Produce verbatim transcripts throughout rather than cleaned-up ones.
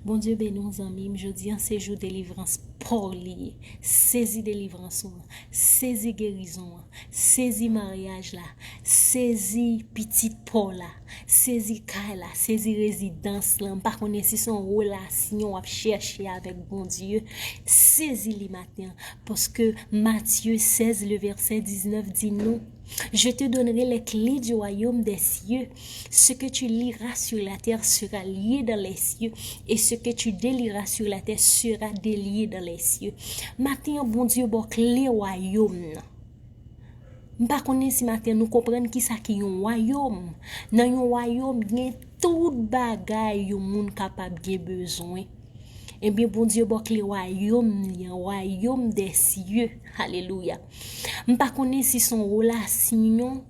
Bondye beni w, zanmi m. Jodi a se jou delivrans pa w li ye. Sezi delivrans ou an. Sezi gerizon an. Sezi maryaj la. Sezi pitit pa w la. Sezi kay la. Sezi rezidans lan. M pa konnen si se yon relasyon w ap chèche avèk Bondye. Sezi li maten an. Paske Matye sèz, le vèsè diznèf di nou, Je te donnerai les clés du royaume des cieux. Ce que tu lieras sur la terre sera lié dans les cieux, et ce que tu délieras sur la terre sera délié dans les cieux. Maten an, Bondye ba w kle wayòm nan. M pa konnen si maten nou konprann kisa ki yon wayòm. Nan yon wayòm, gen tout bagay yon moun kapab gen bezwen. Ebyen, Bondye ba w kle wayòm li an, wayòm dè sye. Alelouya. M pa konnen si se yon relasyon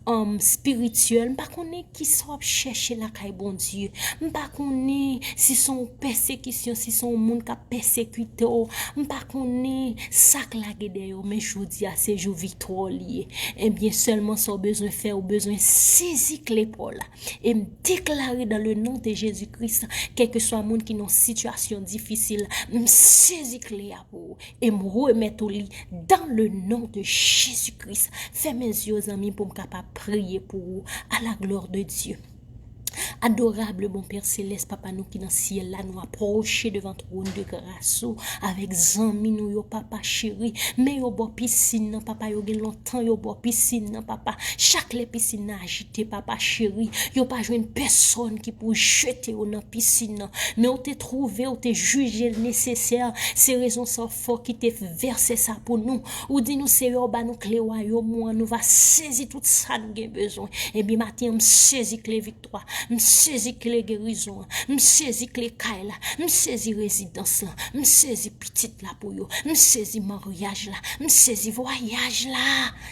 um, spirityèl. M pa konnen kisa w ap chèche lakay Bondye. M pa konnen si se yon pèsekisyon, si se yon moun k ap pèsekite w. M pa konnen sa k lage dèyè w, men jodi a se jou viktwa w li ye. Ebyen, sèlman sa w bezwen fè, w bezwen sezi kle pa w la. E m deklare dans le nom de Jésus-Christ, kèlkeswa moun ki nan sitiyasyon difisil, m sezi kle a pou ou e m remèt ou li dans le nom de Jésus-Christ. Fèmen zye w, zanmi, pou m kapab priye pou ou. À la gloire de Dieu. Adorable bon Père Céleste, Papa nou ki nan syèl la, nou apwoche devan twòn de gras ou avèk zanmi nou yo, Papa cheri. Men yo bò pisin nan, Papa, yo gen lontan yo bò pisin nan, Papa. Chak lè pisin nan ajite, Papa cheri, yo pa jwenn pèsòn ki pou jete yo nan pisin nan. Men ou te twouve, ou te jije l nesesè. Se rezon sa w fè w kite vèsè sa pou nou. Ou di nou, Seyè, ou ba nou kle wayòm ou an, nou va sezi tout sa nou gen bezwen. Ebyen, maten an, m sezi kle viktwa, m sezi kle gerizon an, m sezi kle kay la, m sezi rezidans lan, m sezi pitit la pou yo, m sezi maryaj la, m sezi vwayaj la,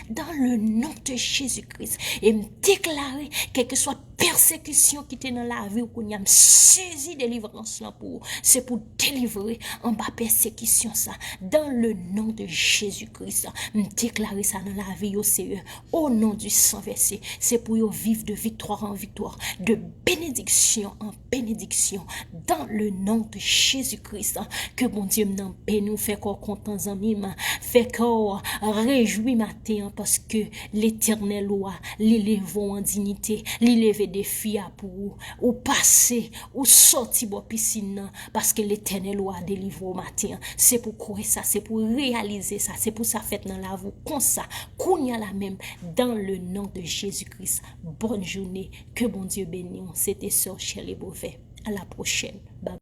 dans le nom de Jésus-Christ. E m deklare, kèlkeswa pèsekisyon ki te nan lavi w kounye a, m sezi delivrans lan pou ou. Se pou delivre anba pèsekisyon sa. Dans le nom de Jésus-Christ, m deklare sa nan lavi yo, Seyè. Au nom du sang versé, se pou yo viv de victoire en victoire, de bénédiction en bénédiction. Dans le nom de Jésus-Christ, ke Bondye m nan beni w, fè kè w kontan, zanmi m. Fè kè w rejwi maten an, paske Letènèl ou a, li leve w an diyite, li leve defi a pou ou. Ou pase, ou sòti bò pisin nan, paske Letènèl ou a delivre w maten an. Se pou kwè sa, se pou reyalize sa, se pou sa fèt nan lavi w konsa, kounye a la menm, dans le nom de Jésus-Christ. Bonne journée, ke Bondye beni w. Se te sè Shirley Beauvais. À la prochaine. Bye bye.